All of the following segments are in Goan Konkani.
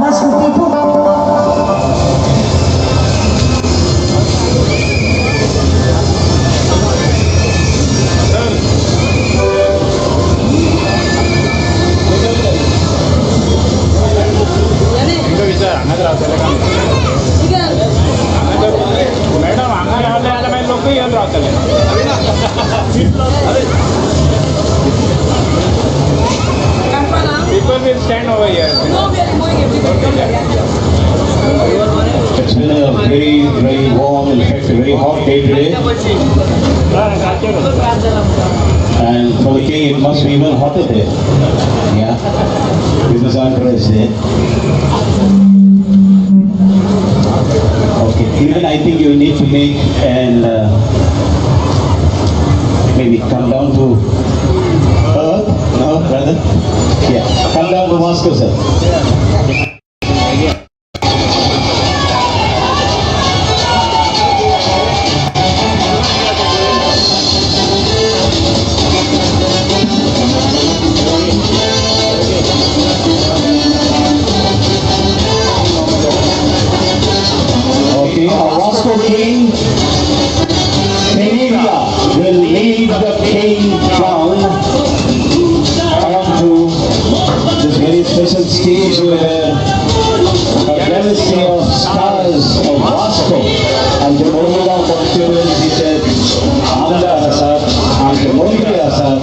Ask people. Madam हांगा रावले जाल्यार मागीर लोकूय येवन रावतले. People will stand over here. No, we are removing everything. Okay, yeah. It's been a very, very warm, in fact, a very hot day today. And for the king, it must be even hotter there. Yeah, because Ankara is there. Okay, even I think you need to make and maybe come down to earth. No, brother? Yeah, come down to Moscow, sir. Okay, our Vasco King, Kenevia, will lead the king down onto this very special stage where a galaxy of stars of Vasco and the Mormugaon constituency आमदार आसात, आमचे मंत्री आसात,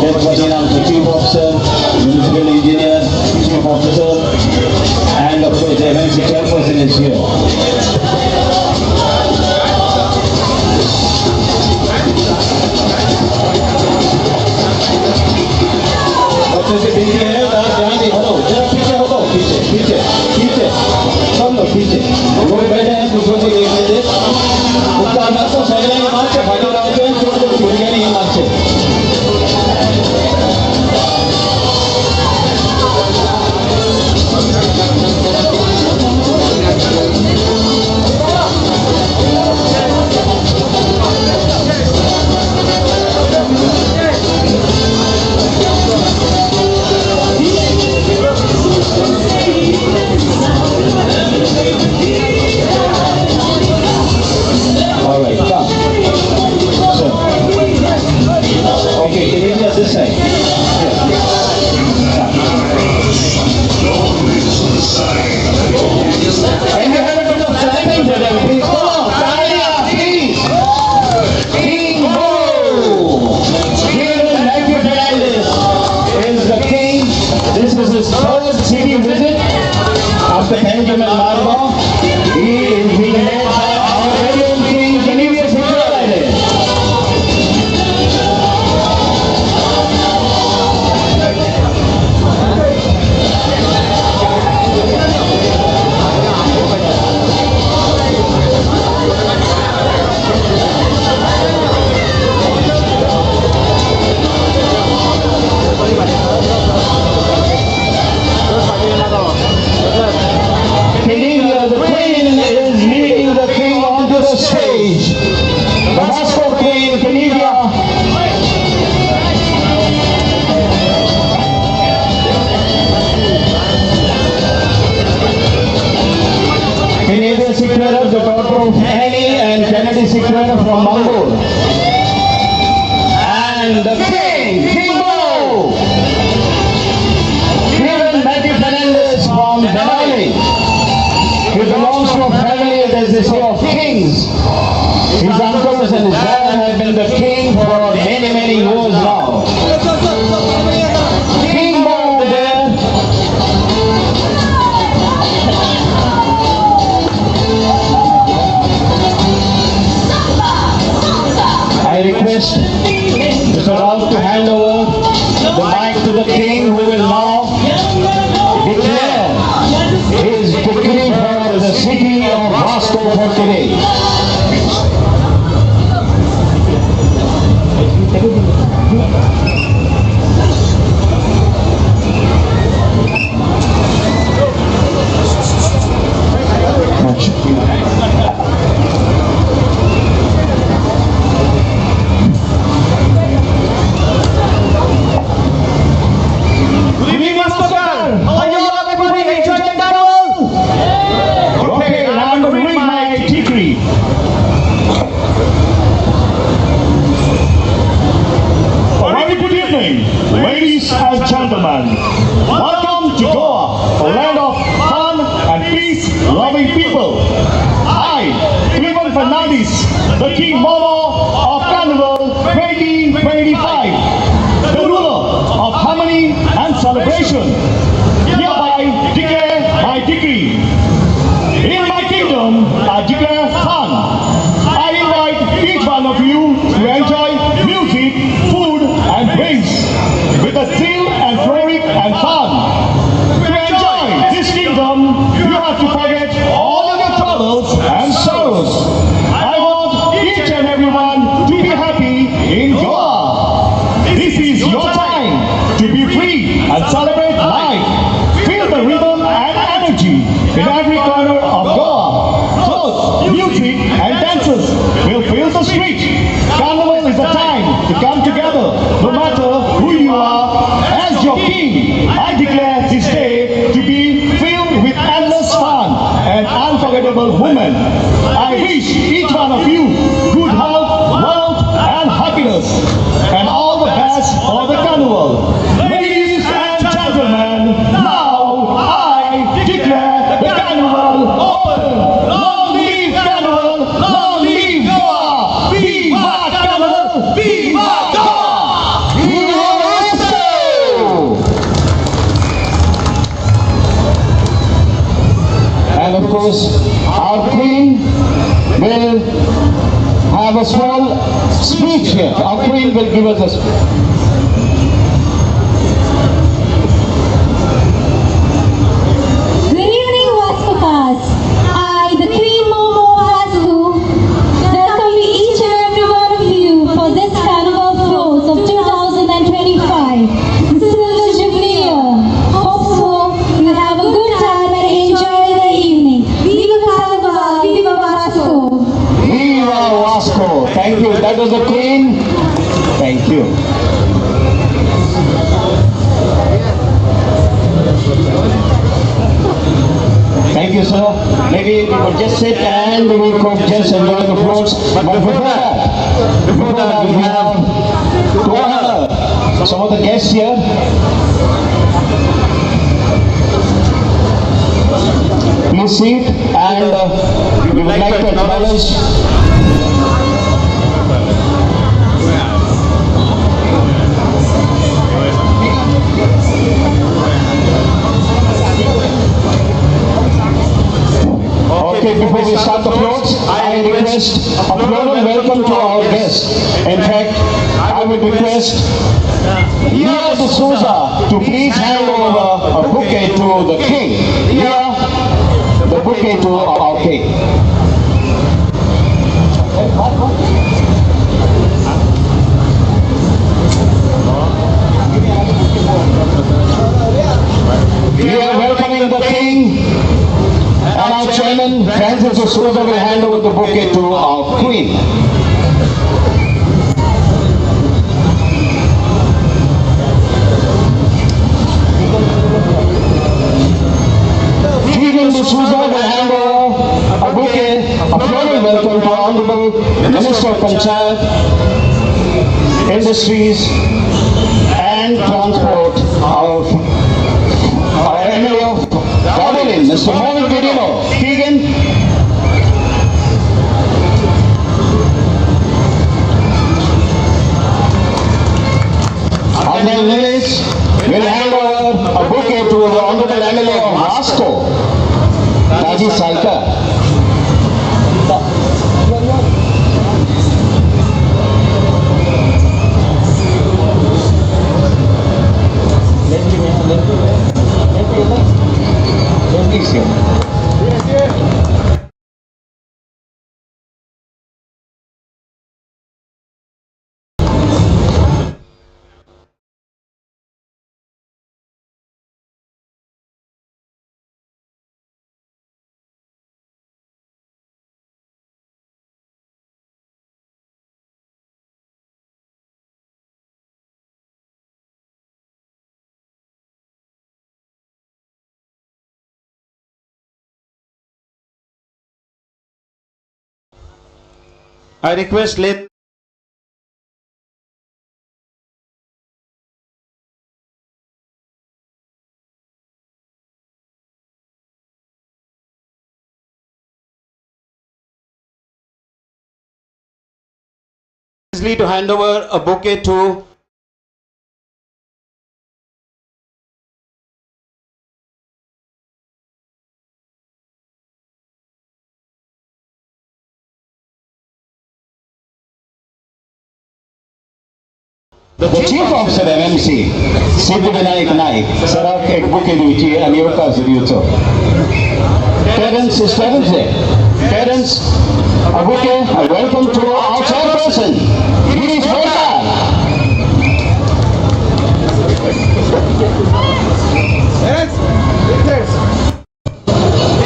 तेच भाशेन आमचे chief officer, municipal engineer, chief officer, and of course the MMC chairperson is here. बच्चों से विनती है, ध्यान दे, हटो जरा पीछे हटो, पीछे पीछे पीछे सब लोग पीछे लोग बैठे हैं, दूसरों को देखने दे. उपकार मारतो सगळ्यांनी मागचे फाटी रावचे, चड करून भुरग्यांनी हे मागचे. All right, come. So, okay, can you just this side? Yeah. Can you have a bit of clapping for them, please? Come on, Talia, please. King Bo. Kieran Matthew Fernandez is the king. This is his third city visit after Panjim and Margao. He is being led by our very own king, Kenevia Sequeira. Kenevia, the queen, is leading the king onto the stage. The Vasco Queen, Kenevia. Kenevia Sequeira, the daughter of Annie and Kennedy Sequeira from Mangor. And the king, King Bo! Kieran Matthew Fernandez from Benali. He belongs to a family, as they say, of kings. His uncles and his dad have been the king for many, many years now. King Bo there. I request Mr. Rao to hand over the mic to the king, who will now declare his decree for the city of Vasco for today. Goan Carnival? Okay, now I'm going to read my decree. A very good evening, ladies and gentlemen. Welcome to Goa, a land of fun and peace-loving people. I, Cleveland Fernandes, the King Momo of Carnival 2025, the ruler of harmony and celebration, hereby declare my decree. In my kingdom, I declare fun. I invite each one of you to enjoy music, food, and drinks with a zeal and frolic and fun. To enjoy this kingdom, you have to forget all of your troubles and sorrows. I want each and everyone to be happy in Goa. This is your time to be free and celebrate life. Feel the rhythm and energy in every corner of Goa. Clothes, music, and dances will fill the street. Carnival is a time to come together, no matter who you are. As your king, I declare this day to be filled with endless fun and unforgettable moments. I wish each one of you good health, wealth, and happiness, and all the best for the carnival. Ladies and gentlemen, now I declare the carnival open. Long live Carnival! Long live Goa! Viva Carnival! Viva Goa! Viva Vasco! And of course, our queen will have a small speech here. Our queen will give us a speech. Good evening, Vascocas. I, the Queen Momo Vasco, welcome each and every one of you for this Carnival Floats of 2025, the Silver Jubilee Year. Hope so you have a good time and enjoy the evening. Viva Carnival! Viva Vasco! Viva Vasco! Thank you. That was the queen. Thank you. Thank you, sir. Maybe we could just sit and we could just enjoy the floats. But before that, we have to honor some of the guests here. Please sit, and we would like to acknowledge Okay, before we start the floats, I request a floral welcome to our guests. In fact, I would request Leah D'Souza to please hand over a bouquet to the king. Leah, the bouquet to our king. We are welcoming the king, and our chairman, Francis D'Souza, will hand over the bouquet to our queen. Keegan D'Souza will hand over a bouquet, a floral welcome to Honorable Minister of Panchayat, Industries and Transport, our MLA of Dabolim, Mr. Mauvin Godinho. Keegan. Arnel Lewis will hand over a bouquet to the Honorable MLA of Vasco, Taji Salkar. I request Leslie to hand over a bouquet to the Chief Officer MMC, Siddhivinayak Naik. सराक एक बुके दिवची आनी येवकार दिवचो. Terence is Terence there. Terence, a bouquet, a welcome to our chairperson, Girish Borkar.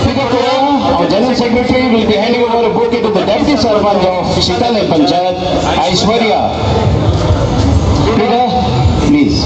Peter Correa, our General Secretary, will be handing over a bouquet to the Deputy Sarpanch of Shitale Panchayat, Aishwarya. Peter, please.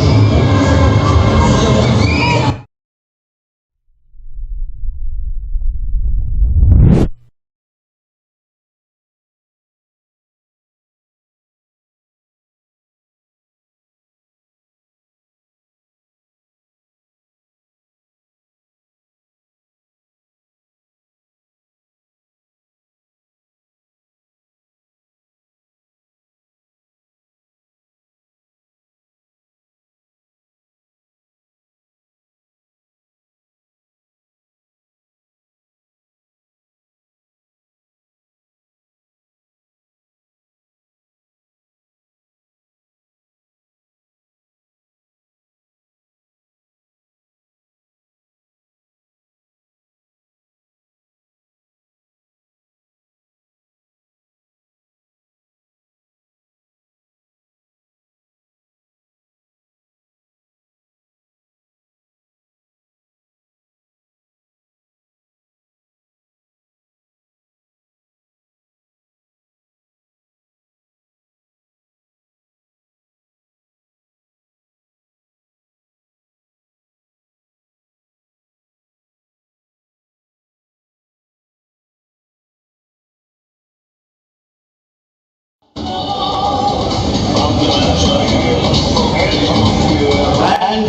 And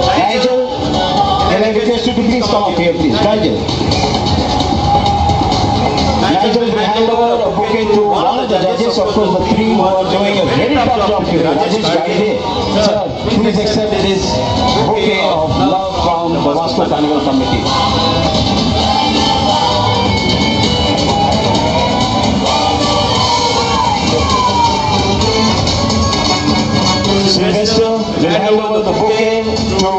Nigel, can I request you to please come up here, please? Nigel. Nigel will hand over a bouquet to one of the judges, of course, the three who are doing a very tough job here. Rajesh Gaide. Sir, please accept this bouquet of love from the Vasco Carnival Committee. Sylvester will hand over the bouquet to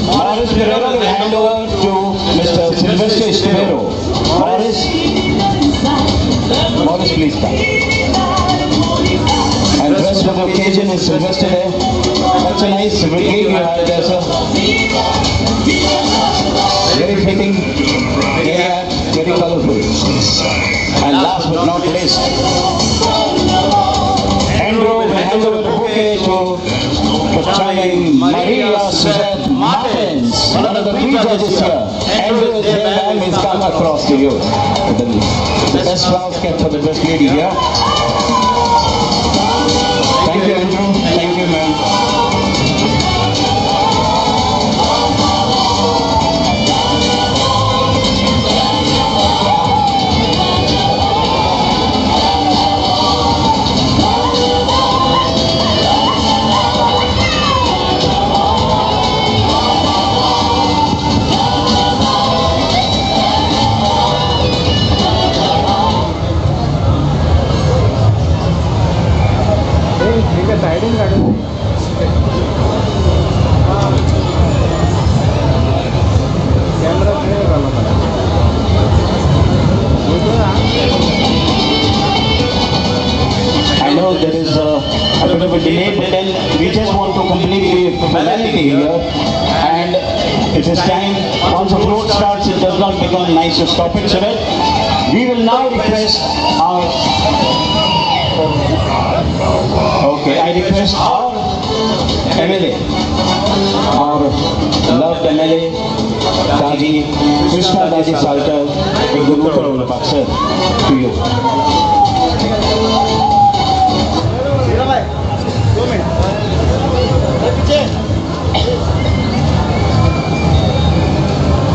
Morris Pereira will hand over to Mr. Sylvester Estivero. Morris, Morris, please come. And dressed for the occasion is Sylvester there. Such a nice gig you have there, sir. Very fitting, very apt, very colorful. And last but not least, Andrew will hand over the bouquet to the charming Maria Suzette Martins, one of the three judges here. Andrew is here, ma'am, he's come across to you. The best flowers kept for the best lady here. Thank you, Andrew. Thank you, ma'am. I know there is a bit of a delay, but then we just want to complete the formality here, and it is time. Once the float starts, it does not become nice to stop it. So that we will now request our I request our MLA, our loved MLA, दाजी कृष्णा दाजी सालकर एक दोन उतरां उलोवपाक. Sir, to you.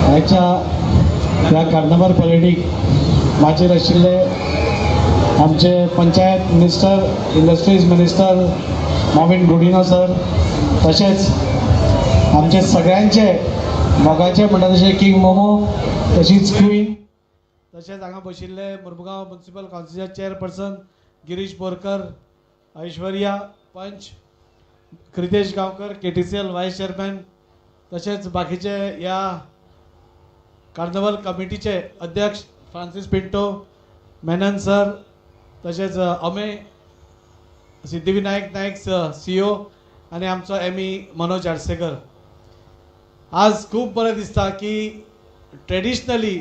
आयच्या ह्या कार्नावाल परेडीक माचयेर आशिल्ले आमचे panchayat minister, industries minister Mauvin Godinho sir, तशेंच आमचे सगळ्यांचे मोगाचे म्हणटा तशें किंग मोमो, तशीच क्वीन, तशेंच हांगा बशिल्ले मुरमुगांव म्युनिसिपल कावन्सिलाचे चेअरपर्सन गिरीश बोरकर, ऐश्वर्या पंच, Kritesh Gaonkar, KTCL voice chairman, तशेंच बाकीचे ह्या कार्निवल कमिटीचे अध्यक्ष फ्रांसीस पिंटो, मेनन सर, तशेंच अमे सिद्धिविनायक नायक सीओ आनी आमचो एम ई मनोज आडसेकर. आज खूब बरें दिसता की traditionally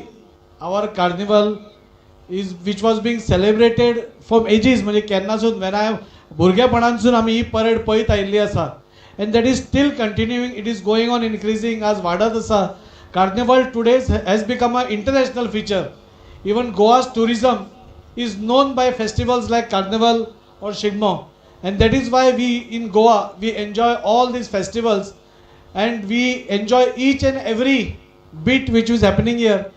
our carnival is which was being celebrated from ages, म्हणजे केन्नासून when I भुरगेपणांसून आमी ही परेड पळयत आयिल्ली आसा and that is still continuing, it is going on increasing, आज वाडत आसा. Carnival today has become a international feature. Even Goa's tourism is known by festivals like Carnival or Shigmo, and that is why we in Goa, we enjoy all these festivals and we enjoy each and every bit which is happening here.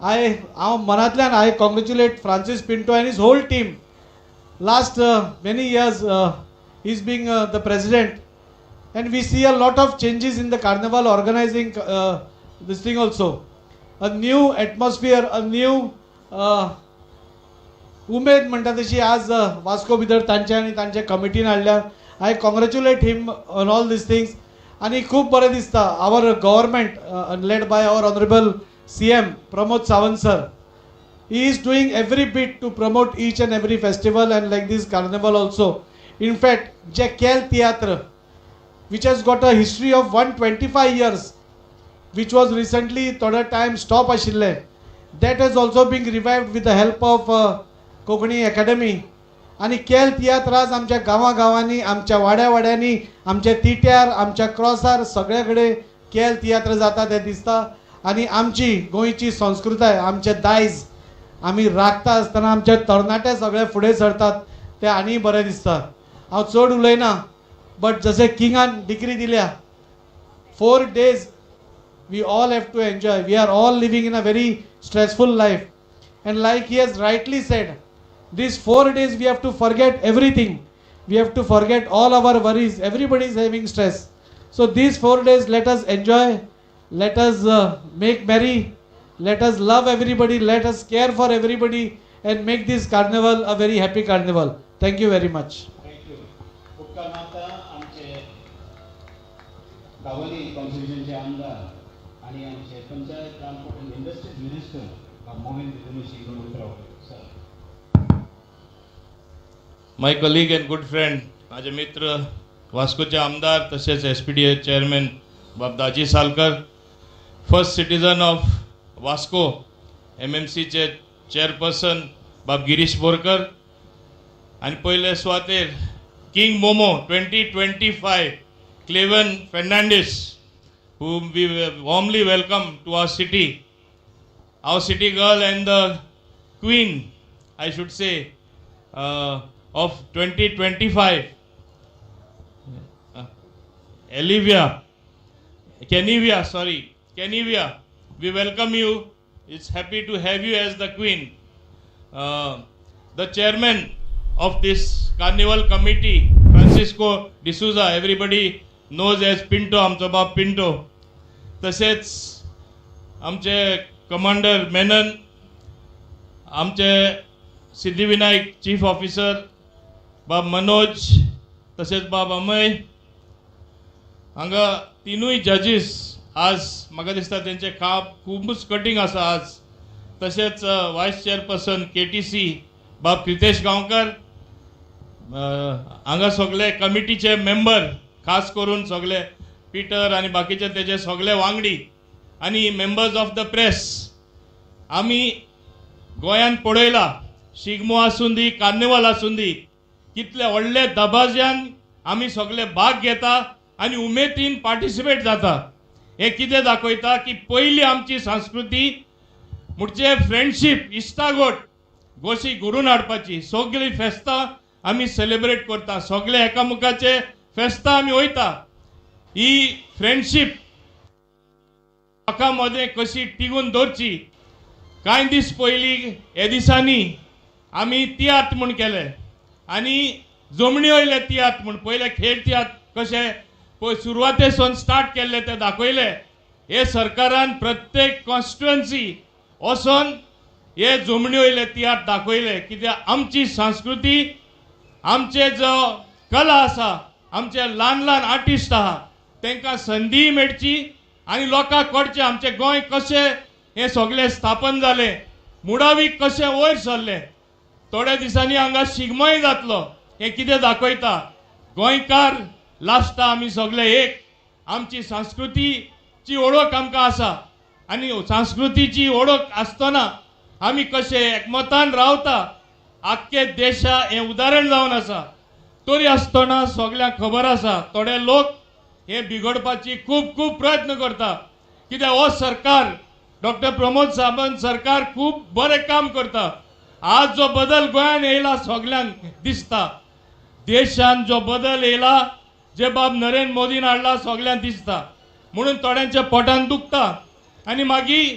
I हांव मनांतल्यान I congratulate Francis Pinto and his whole team. Last many years he's being the president, and we see a lot of changes in the carnival organizing this thing also. A new atmosphere, a new उमेद म्हणटा तशी आज वास्को भितर तांचे आनी तांच्या कमिटीन हाडल्या. I congratulate him on all these things आनी खूब बरें दिसता our government led by our honourable CM Pramod Sawant sir, he is doing every bit to promote each and every festival and like this carnival also. In fact, J Kel Theatre, which has got a history of 125 years, which was recently थोडो time stop आशिल्लें, that has also been revived with the help of Konkani Academy. आनी केल तियात्र आज आमच्या गांवा गांवांनी, आमच्या वाड्या वाड्यांनी, आमच्या तिट्यार, आमच्या क्रॉसार सगळे कडेन केल तियात्र जाता तें दिसता. आनी आमची गोंयची संस्कृताय, आमचें दायज आमी राखता आसतना आमचे तरणाटे सगळे फुडें सरतात ते आनी बरें दिसता. हांव चड उलयना, बट जशें किंगान डिग्री दिल्या, 4 days we all have to enjoy. We are all living in a very stressful life, and like he has rightly said, these 4 days we have to forget everything. We have to forget all our worries. Everybody is having stress, so these 4 days let us enjoy, let us make merry, let us love everybody, let us care for everybody and make this carnival a very happy carnival. Thank you very much. Thank you. उपकार मानता आमचे दावोली कॉन्स्टिट्युशनचे आमदार आणि आमचे panchayat transport and industries minister Movin Godinho दोन उतरां. Sir. My colleague and good friend, माझे मित्र, वास्कोचे आमदार तसेच SPDA chairman Bab Daji Salkar, first citizen of Vasco, एमएमसीचे चेअरपर्सन बाब गिरीश बोरकर आणि पयले सुवातेर king momo 2025 Cleven Fernandes, whom we warmly welcome to our city, our city girl and the queen, I should say, of 2025, Olivia, Kenivia, sorry, Kenivia, we welcome you. It's happy to have you as the queen. The chairman of this carnival committee, Francisco D'Souza, everybody knows as Pinto, आमचो बाब पिंटो, तसेच आमचे कमांडर मेनन, आमचे सिद्धिविनायक चीफ ऑफिसर बाब मनोज, तशेंच बाब अमय, हांगा तिनूय जजीस आज म्हाका दिसता तेंचें काम खुबूच कठीण आसा आज. तशेंच वायस चेअरपर्सन केटीसी बाब क्रितेश गांवकर, हांगा सगळे कमिटीचे मेंबर, खास करून सगळे पिटर आनी बाकीचे तेजे सगळे वांगडी आनी मेंबर्स ऑफ the press. आमी गोंयांत पळयला, शिगमो आसूं दी, कार्निवाल आसूं दी, कितले व्हडले दबाज्यान आमी सगळे भाग घेता आनी उमेदीन पार्टिसिपेट जाता. हें कितें दाखयता की पयली आमची संस्कृती म्हणजे फ्रेंडशीप, इश्टागोट गोशी घडून हाडपाची. सगळीं फेस्तां आमी सेलिब्रेट करता, सगळे एकामुखाचे फेस्तां आमी वयता. ही फ्रेंडशीप लोकां मदें कशी टिगून दवरची. कांय दीस पयलीं हे दिसांनी आमी तियात्र म्हूण केले आनी जमणी वयले तियात्र म्हूण पयले खेळ तियात्र कशे पळय सुरवाते सावन स्टार्ट केल्ले ते दाखयले. हे सरकारान प्रत्येक कॉन्स्टिट्युएन्सी वचोन हे जमणी वयले तियात्र दाखयले, कित्याक आमची संस्कृती, आमचे जो कला आसा, आमचे ल्हान ल्हान आर्टिस्ट आहा तांकां संदी मेळची आनी लोकांक कळचें आमचें गोंय कशें हें सगळें स्थापन जालें, मुडावीक कशें वयर सरलें. थोड्या दिसांनी हांगा शिगमोय जातलो. हें कितें दाखयता, गोंयकार लास्टा आमी सगळे एक, आमची संस्कृतीची ओळख आमकां आसा आनी संस्कृतीची ओळख आसतना आमी कशें एकमतान रावता आख्खे देशा हें उदाहरण जावन आसा. तरी आसतना सगळ्यांक खबर आसा थोडे लोक हे बिगडपाची खूब खूब प्रयत्न करता, कित्याक हो सरकार डॉक्टर प्रमोद सावंत सरकार खूब बरें काम करता. आज जो बदल गोंयान येयला सगल्यांक दिसता, देशान जो बदल येयला जे बाब नरेंद्र मोदीन हाडला सगल्यांक दिसता, म्हणून थोड्यांच्या पोटान दुखता आनी मागीर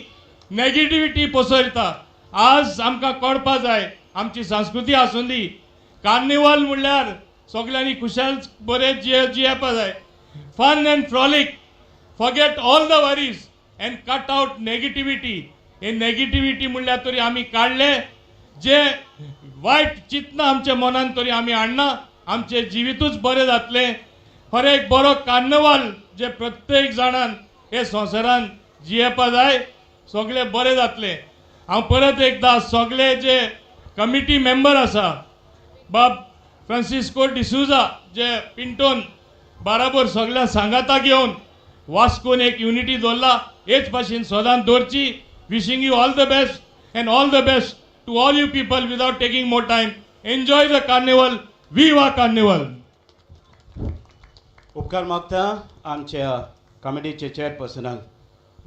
नेगेटिविटी पसरता. आज आमकां कळपा जाय आमची संस्कृती आसूं दी. कार्निवाल म्हणल्यार सगल्यांनी खुशाल बरें जियेवपा जाय. Fun and frolic, forget all the worries and cut out negativity. हे नेगेटिविटी म्हणल्यार तरी आमी काडले, जे वायट चिंतना आमच्या मनान तरी आमी हाडना, आमचें जिवितूच बरें जातलें. हर एक बरो कार्निवाल जे प्रत्येक जाणान हे संवसारान जियेवपा जाय, सगळें बरें जातलें. हांव परत एकदां सगळे जे कमिटी मेंबर आसा, बाब फ्रांसिस्को डिसुजा जे पिंटोन बाराबर सगळ्या सांगाता घेवन वास्कोन एक युनिटी दवरला, हेच भाशेन सदांच दवरची. Wishing you all the best and all the best to all you people. Without taking more time, enjoy the carnival. Viva carnival. उपकार मागता आमच्या कमिटीचे चेअरपर्सनाक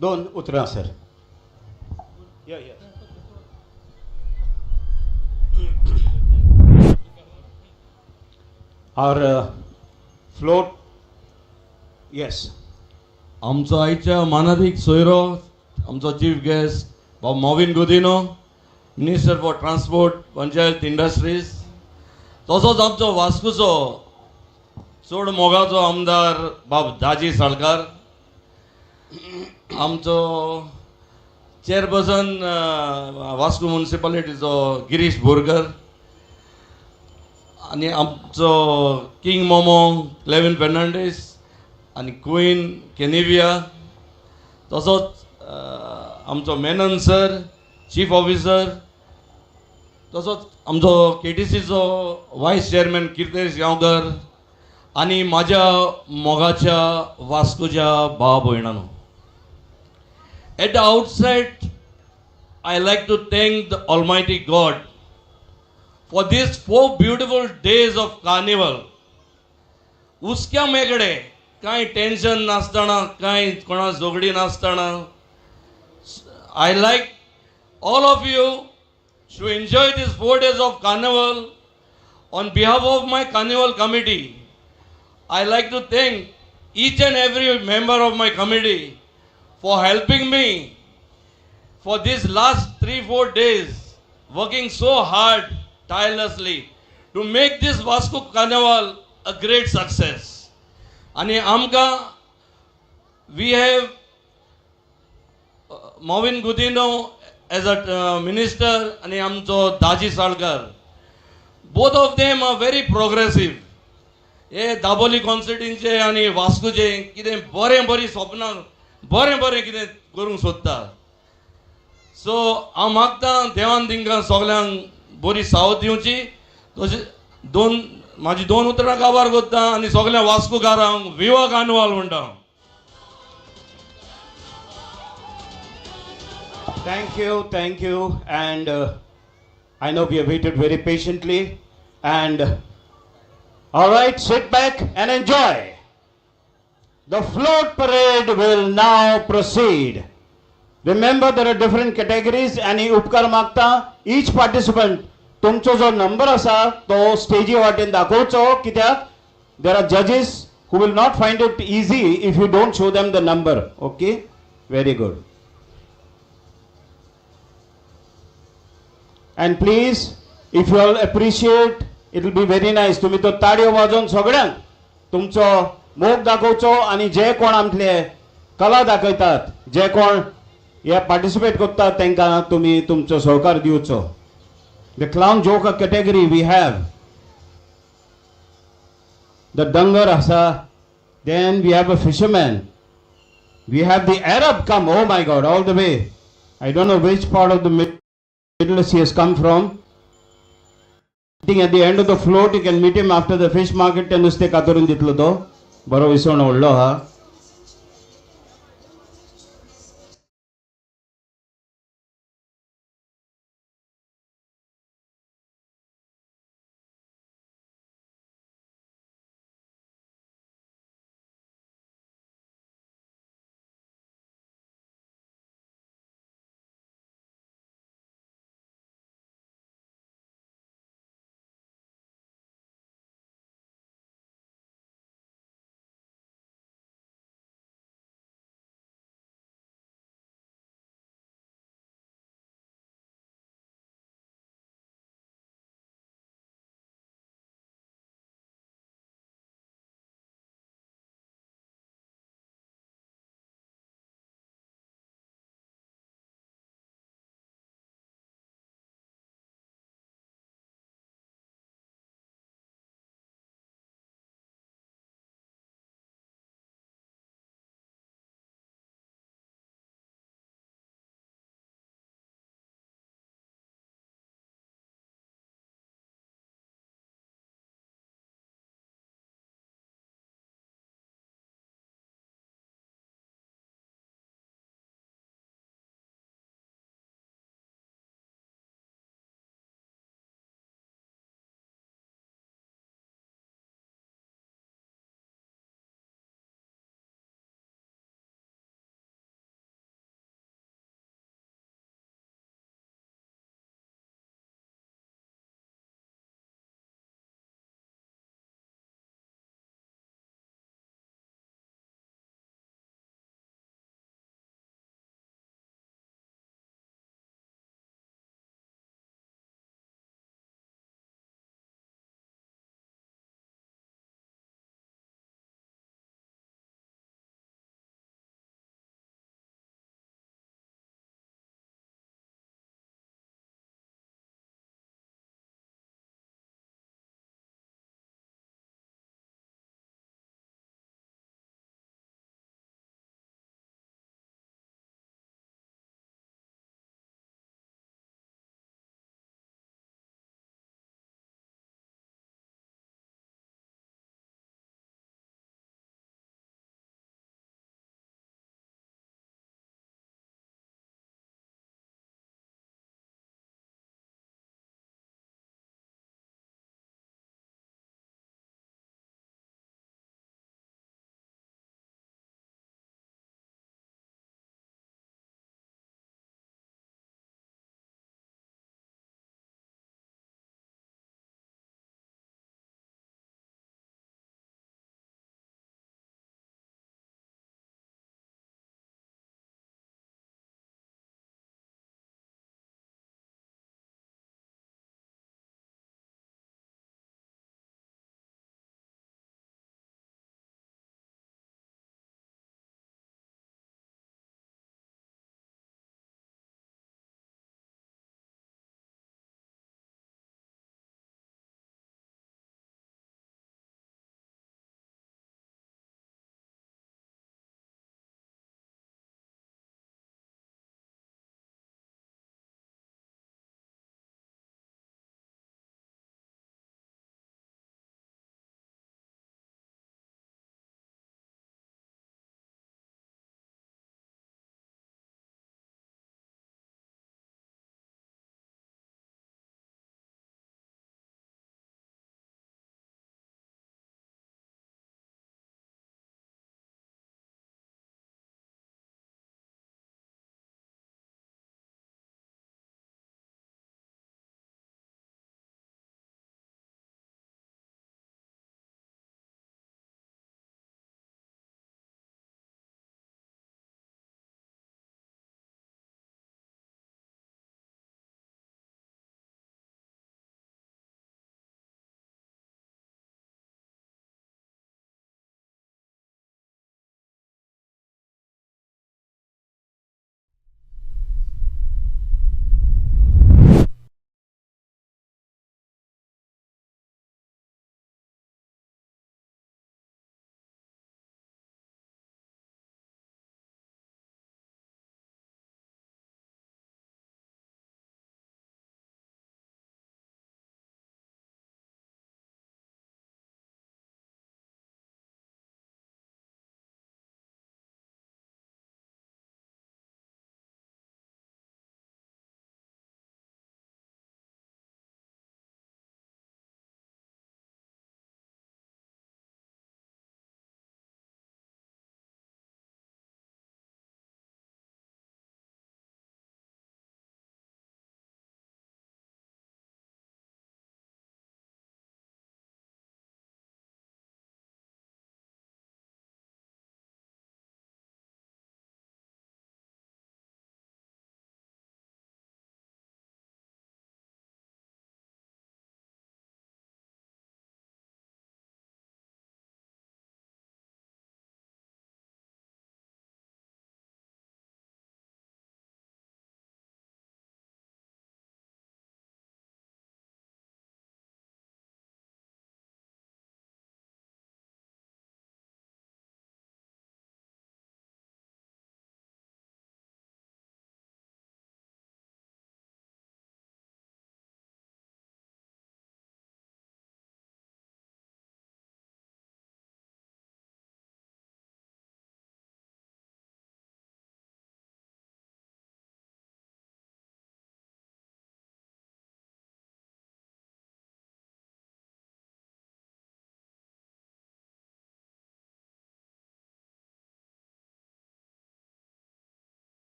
दोन उतरां सर. और फ्लोट येस. आमचो आयच्या मानादीक सोयरो, आमचो चीफ गेस्ट बाब Mauvin Godinho, minister for transport panchayat industries, तसोच आमचो वास्कोचो चड मोगाचो आमदार बाब दाजी साळकार, आमचो चेअरपर्सन वास्को म्युनिसिपालिटीचो गिरीश बोरकर आनी आमचो किंग मोमो क्लेविन फेर्नांडीस आनी क्वीन केनिविया, तसोच आमचो मेनन सर चीफ ऑफिसर, तसोच आमचो केटीसीचो वायस चेअरमॅन किर्तेश गांवकर आनी म्हाज्या मोगाच्या वास्कोच्या भाव भयणांनो. At the outset I like to thank the almighty God for these 4 beautiful days of carnival. हुस्क्या मेकडे कांय टेन्शन नासतना, कांय कोणा झगडी नासतना, I like all of you to enjoy these 4 days of carnival. On behalf of my carnival committee, I like to thank each and every member of my committee for helping me for these last 3-4 days, working so hard, tirelessly to make this Vasco Carnival a great success. Ani amka, we have Mauvin Godinho as a minister and amcho Daji Salkar. Both of them are very progressive. हे दाबोली कॉन्स्टिट्युएन्सीचे आनी वास्कोचे कितें बरें बरीं सपनां बरें बरें कितें करूंक सोदता. सो हांव मागतां देवान तांकां सगल्यांक बरी सावध दिवची. तशें दोन म्हाजी दोन उतरां काबार करता आनी सगल्या वास्कोकारांक विवा कार्निवाल म्हणटा. Thank you, thank you. And I know we have waited very patiently. And all right, sit back and enjoy. The float parade will now proceed. Remember, there are different categories आनी उपकार मागता each participant तुमचो जो नंबर आसा तो स्टेजी वाटेन दाखोवचो, कित्याक there are judges who will not find it easy if you don't show them the number. Okay, very good. And please, if you all appreciate, it will be very nice. तुम्ही तो ताळयो वाजोवन सगळ्यांक तुमचो मोग दाखोवचो आनी जे कोण आमले कला दाखयतात, जे कोण हे पार्टिसिपेट करतात तांकां तुमी तुमचो सहकार दिवचो. The clown joker category we have the Dangar आसा, then we have a fisherman, we have the Arab come, oh my God, all the way. I don't know which part of the Middle East he has come from. At the end of the float, you can meet him after the fish market. ते नुस्तें कातरून दितलो तो, बरो विसवण व्हडलो आहा.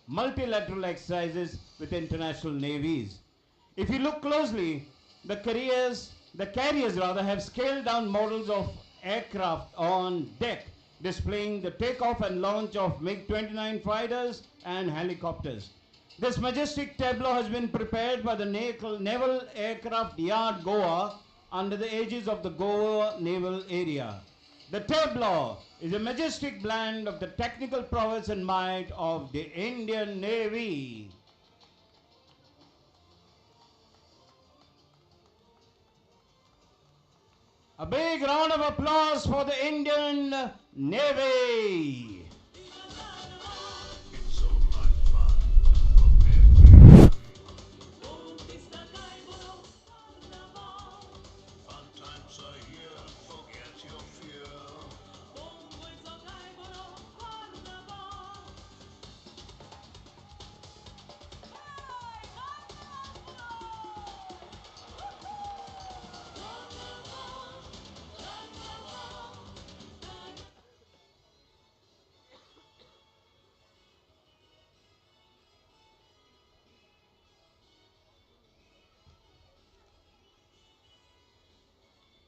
Multilateral exercises with international navies. If you look closely, the carriers rather have scaled down models of aircraft on deck, displaying the takeoff and launch of MiG-29 fighters and helicopters. This majestic tableau has been prepared by the Naval Aircraft Yard Goa under the aegis of the Goa Naval Area. The tableau is a majestic blend of the technical prowess and might of the Indian Navy. A big round of applause for the Indian Navy.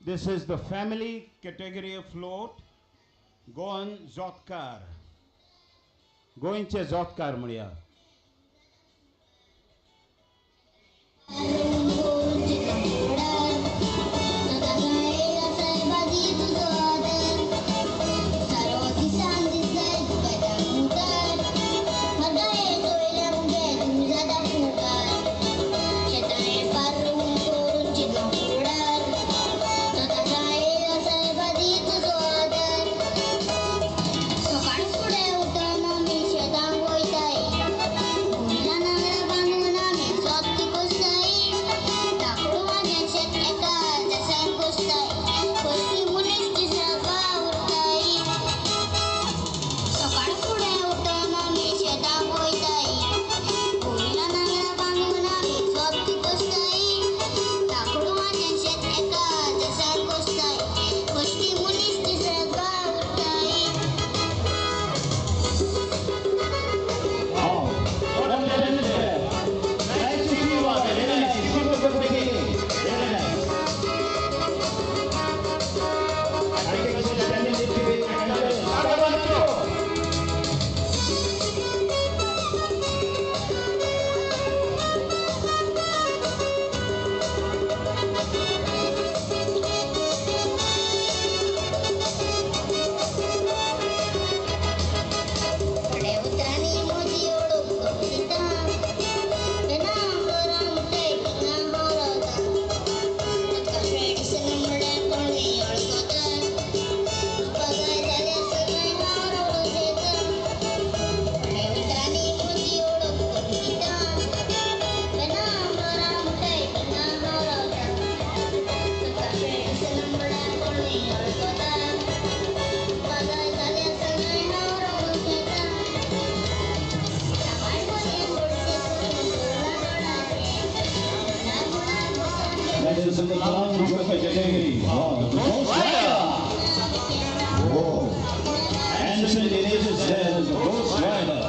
This is the family category of float, Goan Zotkar. Goenche Zotkar म्हणया. That is in the clown joker category. Wow, the Ghost Rider! Whoa. Anderson Inesis there is the Ghost Rider.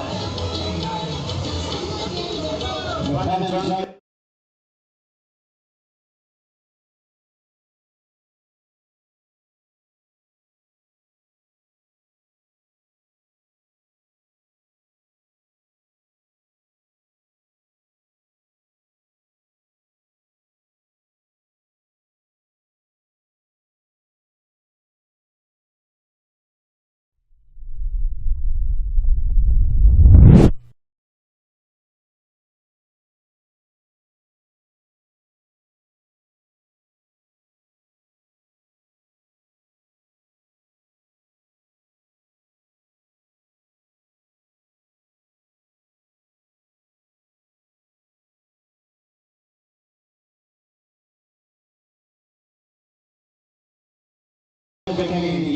The category.